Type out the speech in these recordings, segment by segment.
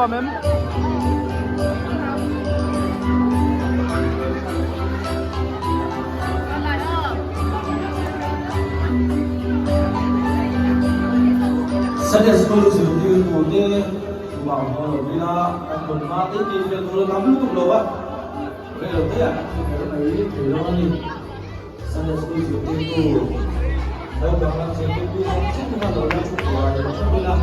Nuam em? Sunday School zirtirtute chuvang haw lo ila kan hmun hma te tih fel tur a tam lutuk lo a, rei lo te ah kan thi kher mai thei lo a ni. Sunday School zirtirtu naupang lam zirtirtu zawng chen kha lo la thu buai lo hrep ila.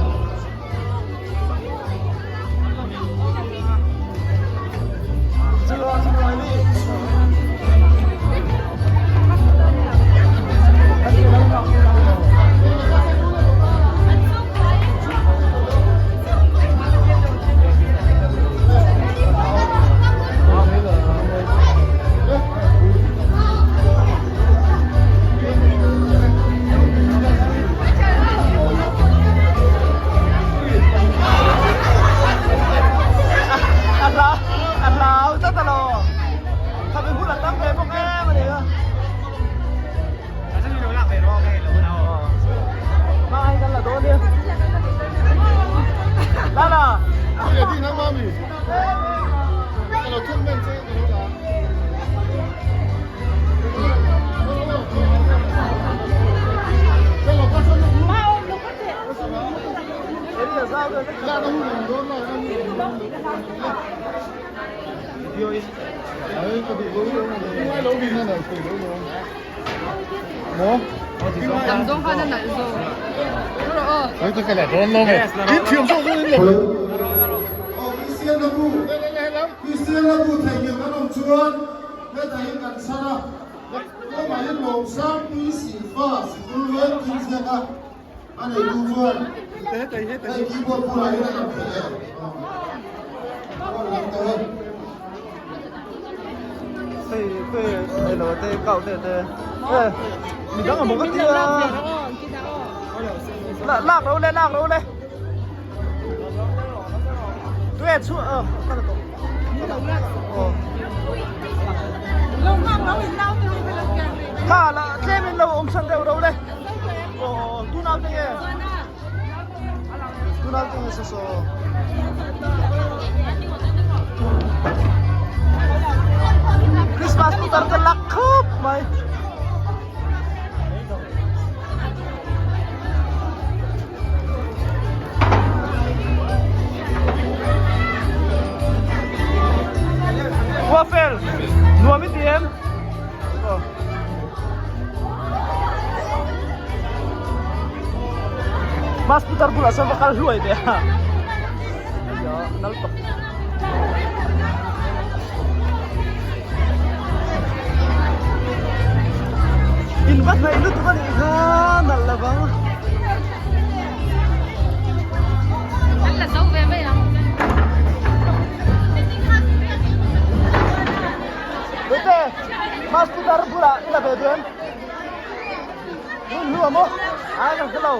A hlau tlat a lo. Khabe hmun a tam ve bawk em a ni a. Hma hi kan la dawn nia. Lala. Kristianna bu theihnghilh kan awm chuan hetah hian kan chhan a, tlawmah hian Lawmsangpui Sihfa sikul veng thil ziak a, a neitu chuan hei keyboard bulah hian a lang thei e. Aw lang tawh e. Hei te elo te kau te te e midang a maw ka ti a lak lo le lak lo le. Tue chu ờ Kha la tlem in lo awm san deuh ro le. Aw tu nau te nge. Tu nau te nge so so. Christmas putar te lak khawp mai. Waffle nuam i ti em? Mas putar bulah chuan va kal hluai teh a. Nal tawp. In va hnaih lutuk a nih kha nalh lo vang. An la zo ve mai ang. Bete, mas putar bulah i la ve duh em? Hun hlu a maw? Ai ka hre lo.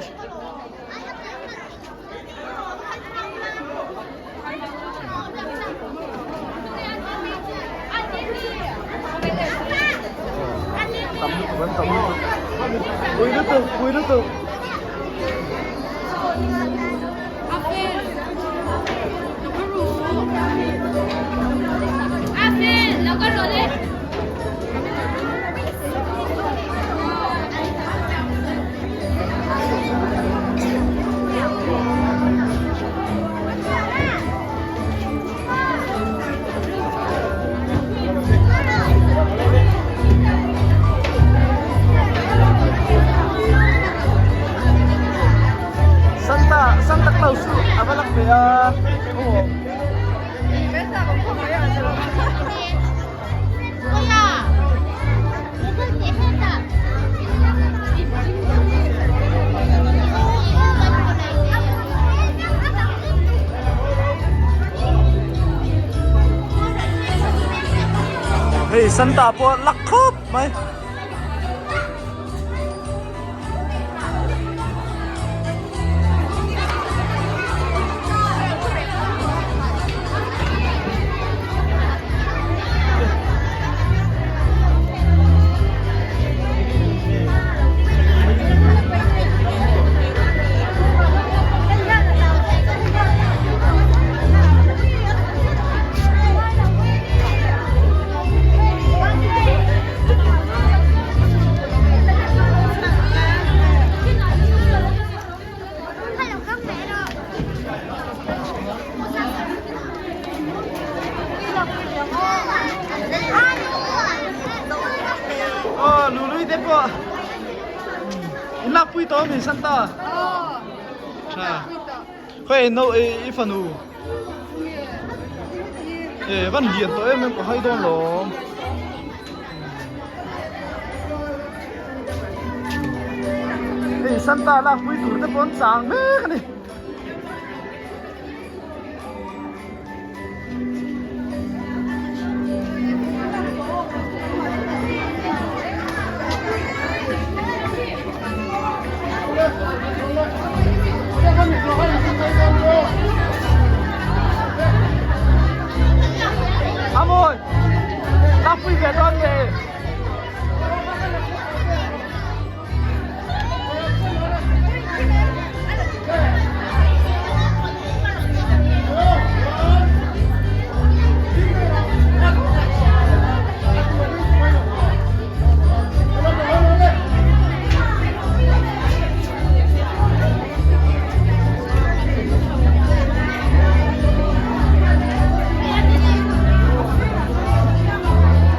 Tam lutuk an tam lutuk. Pui lutuk, pui lutuk. Santa Santa Claus chu a va lak ve a Hei Santa pawh lak khawp mai. te pawh in lak pui tawh ami Santa? Tha. Khawi no i fanu. E van lian tawh em em ka hai dawn lawm. Hei Santa lak pui tur te pawh an chang mek a ni. Amoi, la pui ve dawn ve.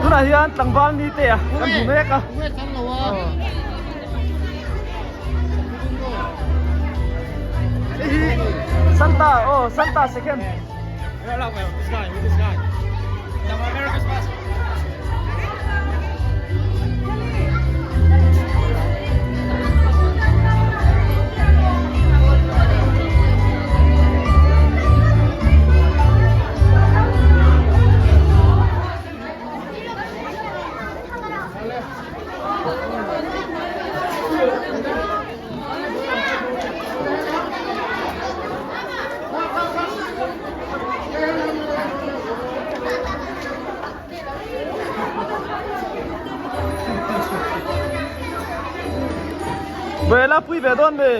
Tunah hian tlangval ni te a kan hmu mek a. Hei hi Santa aw Santa second. Vela pui ve dawn mi.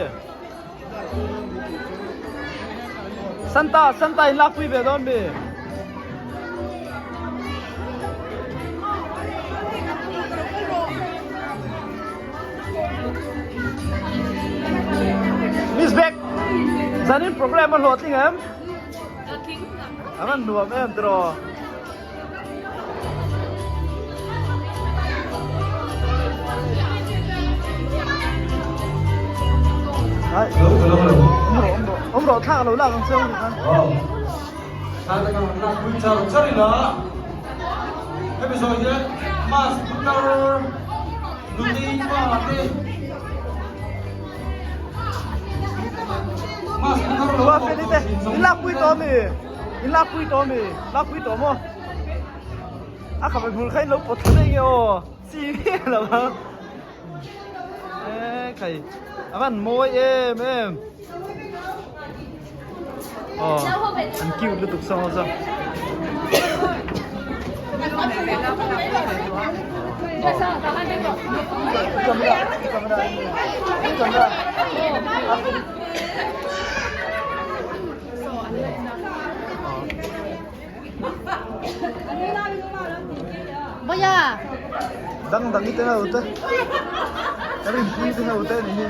Santa Santa in lak pui ve dawn mi. Miss Beck, zanin program a hlawhtling em? A van nuam em tiraw? Awm rawh thla ka lo lak ang che u khan. Thla te ka lak pui char char ila. Hemi zawh hian mask putar nutei pa te mask putar lo In lak pui tawh mi. In lak pui tawh mi. Lak pui tawh maw. A khabe hmul kha in lo pawt thla daih nge aw. Chi miah lo ang. E khai a van mawi em em. Aw an cute lutuk saw saw. Camera camera camera. Dang dang i te ho te ka rin pui te ho te ni hi.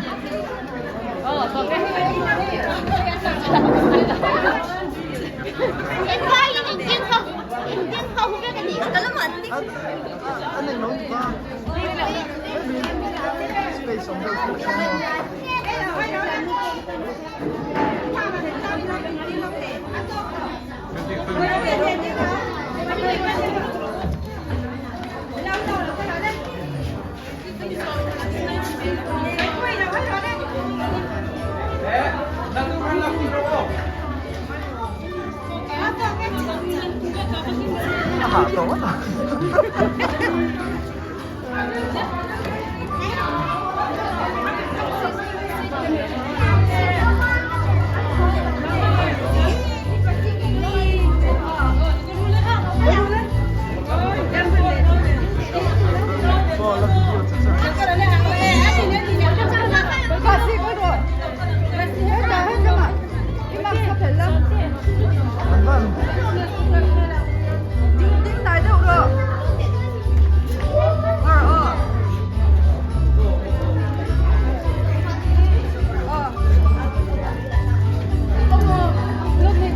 An eng lo tuk a space awm deuh hlek chuan maw. A hah tawh ngawt ang.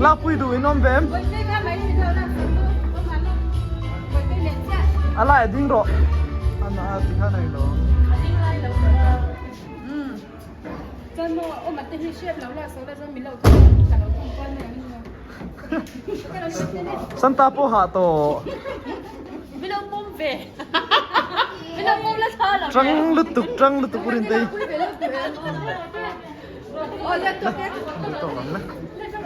Lakpui duh in awm ve em? A lai a ding rawh. Ana a ti khan ai lo. Santa pawh hah tawh. Tang lutuk tang lutuk urin tei. Tawk ang le.